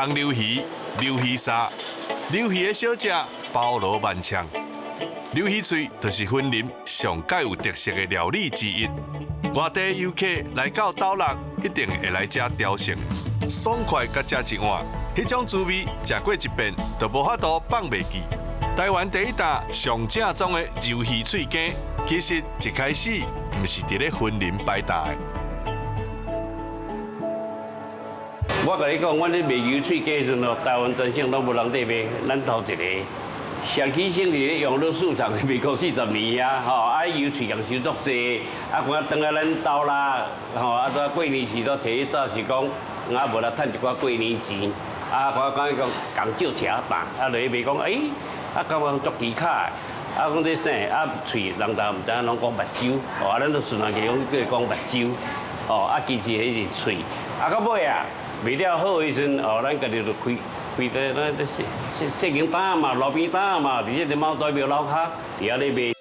紅鯪魚、鯪魚沙、鯪魚的小食包羅萬象。鯪魚喙就是雲林上蓋有特色的料理之一。外地遊客來到斗六，一定會來食刁勝，爽快共食一碗，彼種滋味食過一遍就無法度放袂記。台灣第一啖上正宗的鯪魚脆羹，其實一開始毋是佇咧雲林擺檔的。我共你講，阮咧賣魚脆羹時陣哦，台灣全省攏無人佇賣，咱頭一個。上起先佇咧永樂市場賣過40年啊，吼，啊魚喙共收足濟，啊，看轉來咱兜啦，吼，啊，怎過年時都揣去早是講，啊，無來趁一寡過年錢，啊，我講講共少車擔，啊，落去賣講，欸，啊，感覺足奇巧的，啊，講這啥，啊，喙人逐毋知影攏講目睭，吼，啊，咱都順來講叫伊講目睭，吼，啊，其實彼是喙，啊，到尾啊，賣了好的時陣，哦，咱家己就開。開佇咱佇細細細間檔嘛，路邊檔嘛，佇這個貓仔廟樓跤，佇遐咧賣。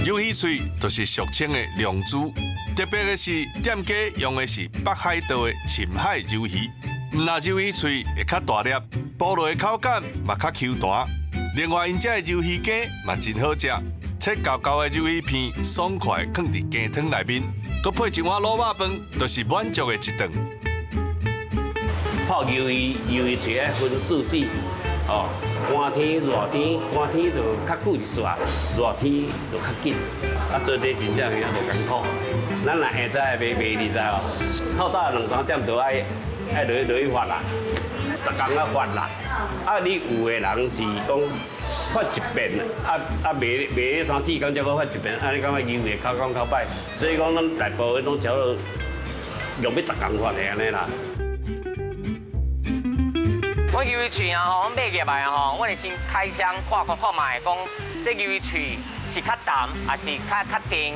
魷魚喙就是俗稱的龍珠。特別的是，店家用的是北海道的深海魷魚，毋但魷魚喙會較大粒，剝落的口感嘛較 Q 彈。另外，𪜶遮的魷魚羹嘛真好食，切厚厚的魷魚片，爽快囥佇羹湯內面，閣配一碗滷肉飯，就是滿足的一頓。泡魷魚，魷魚喙愛分四季，哦，寒天、熱天，寒天就較久一撮，熱天就較緊。啊，做這真正有影無艱苦。咱若下早買賣，你知無？透早兩三點就愛愛落去落去發啦，逐工啊發啦。啊，你有的人是講發一遍，啊啊賣賣三四工才閣發一遍，按呢感覺魷魚口感較歹，所以講咱大部分攏差不多用欲逐工發的按呢啦。我魷魚喙啊吼，買入來吼，我會先開箱看看看覓，講這魷魚喙是較淡，還是較較甜？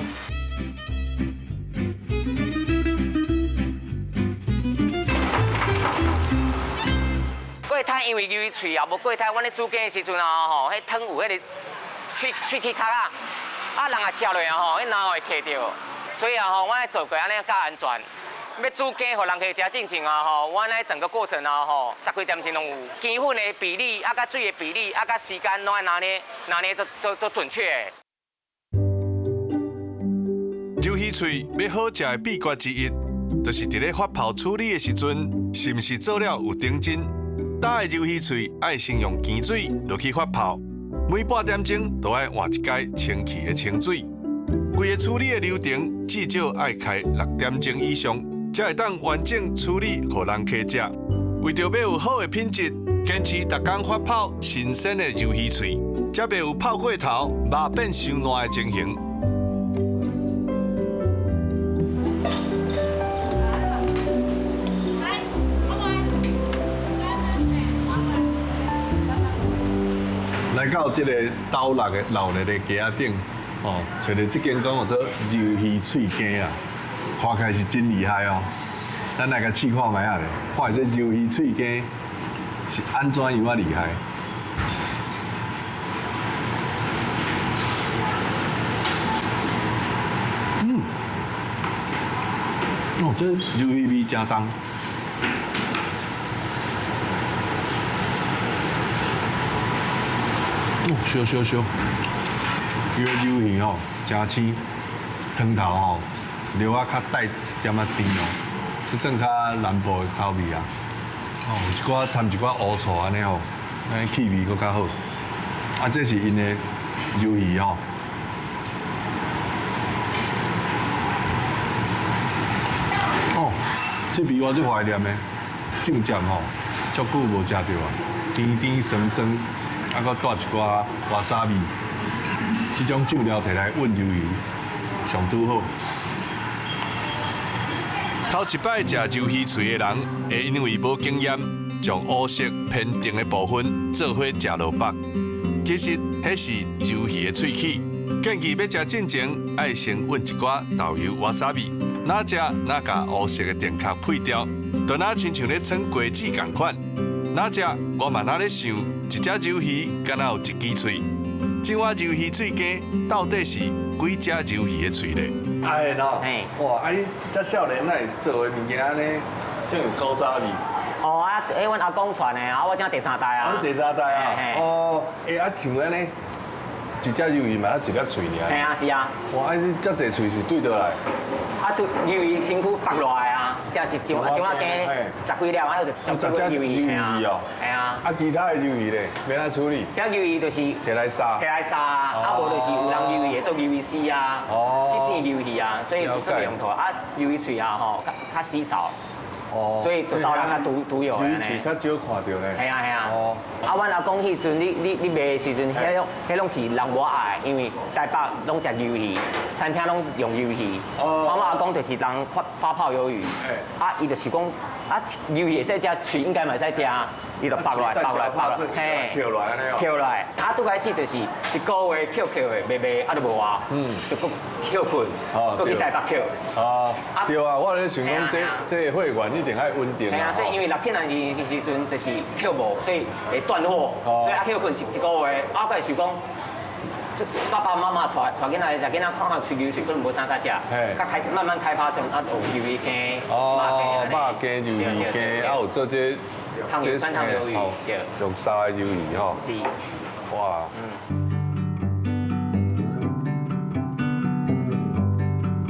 過湯因為魷魚喙也無過湯，阮咧煮羹的時陣啊吼，彼湯有彼个喙喙齒殼啊，啊人也食落啊吼，彼腦會卡著，所以啊吼，阮做過按呢較安全。欲煮羹予人客食進前啊吼，阮咧整個過程啊吼，十幾點鐘攏有羹粉的比例，啊佮水的比例，啊佮時間攏愛拿捏拿捏足足足準確的。魷魚喙欲好食的秘訣之一，就是佇咧發泡處理的時陣，是毋是做了有頂真？焦的魷魚喙愛先用羹水落去發泡，每半點鐘都愛換一擺清氣的清水。規個處理的流程至少愛開6點鐘以上，才會當完整處理，予人客食。為著欲有好的品質，堅持逐工發泡新鮮的魷魚喙，才袂有泡過頭、肉變傷爛的情形。來到這個斗六的鬧熱的街仔頂，哦，揣著這間講叫做魷魚喙羹啊，看起來是真厲害哦。咱來共試看覓仔咧，看這魷魚喙羹是按怎樣仔厲害。嗯，哦，這魷魚味誠重。哦，燒燒燒，伊个魷魚吼誠鮮，湯頭吼料仔較帶一點仔甜哦，這算較南部的口味啊。哦，有一寡摻一寡烏醋按呢吼，按呢氣味閣較好。啊，這是𪜶的魷魚吼。哦，這味我足懷念的，醬汁吼，足久無食著啊，甜甜酸酸。啊，閣帶一寡わさび，這種醬料提來塭魷魚，上拄好。頭一擺食魷魚喙的人，會因為無經驗，將烏色偏甜的部分做伙食落腹。其實，彼是魷魚的喙齒。建議欲食進前，愛先塭一寡豆油わさび。若食若共烏色的電殼配掉，就若親像咧嗆瓜子仝款。若食我嘛若咧想，一隻魷魚敢若有一支喙，這碗魷魚脆羹到底是幾隻魷魚的喙咧？哎喏，哇！啊你遮少年哪會做的物件按呢，遮有古早味？哦啊，彼阮阿公傳的啊，我才第三代啊。啊，你第三代啊？哦，欸啊，像按呢，一隻魷魚嘛，一粒喙爾。嘿啊，是啊。哇，啊你遮濟喙是對佗來？啊，對，魷魚身軀縛落來啊，食一一碗羹十幾粒，啊，就十隻魷魚哦。嘿啊。啊，其他的魷魚咧，欲按怎處理？遐魷魚就是摕來殺。摕來殺啊，無就是有人魷魚會做魷魚絲啊，去煎魷魚啊，所以這個用途啊，魷魚喙啊吼，較較稀少。哦，所以就到人較獨獨有的呢。較少看著呢。係啊係啊。哦。啊，阮阿公彼陣，你你你賣的時陣，彼種彼攏是人無愛，因為台北攏食魷魚，餐廳攏用魷魚。哦。我阿公就是人發發泡魷魚。啊，伊就是講，啊，魷魚會使食，喙應該嘛會使食，伊就縛落來，縛落來，縛落來，嘿。扣落來按呢哦。扣落來，啊，拄開始就是一個月扣扣的，賣賣啊就無啊，就閣歇睏，閣去台北扣。啊，對啊，我咧想講，這這個會員一定愛穩定。係啊，所以因為六七年時時陣就是扣無，所以會斷貨，所以啊歇睏一一個月，啊，閣會想講，這爸爸媽媽帶帶囡仔食，囡仔看看喙魷喙可能無啥佮食，較開慢慢開發成啊有魷魚羹、哦，肉羹、魷魚羹，啊有做這這酸湯魷魚，對，用殺的魷魚吼。是。哇。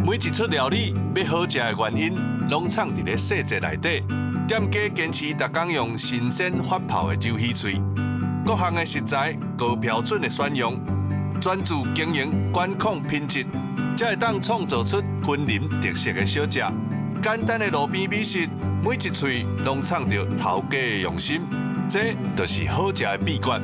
每一出料理欲好食的原因，攏藏佇咧細節內底。店家堅持逐工用新鮮發泡的魷魚喙，各項的食材高標準的選用，專注經營管控品質，才會當創造出雲林特色的小食。簡單的路邊美食，每一喙攏藏著頭家的用心，這就是好食的秘訣。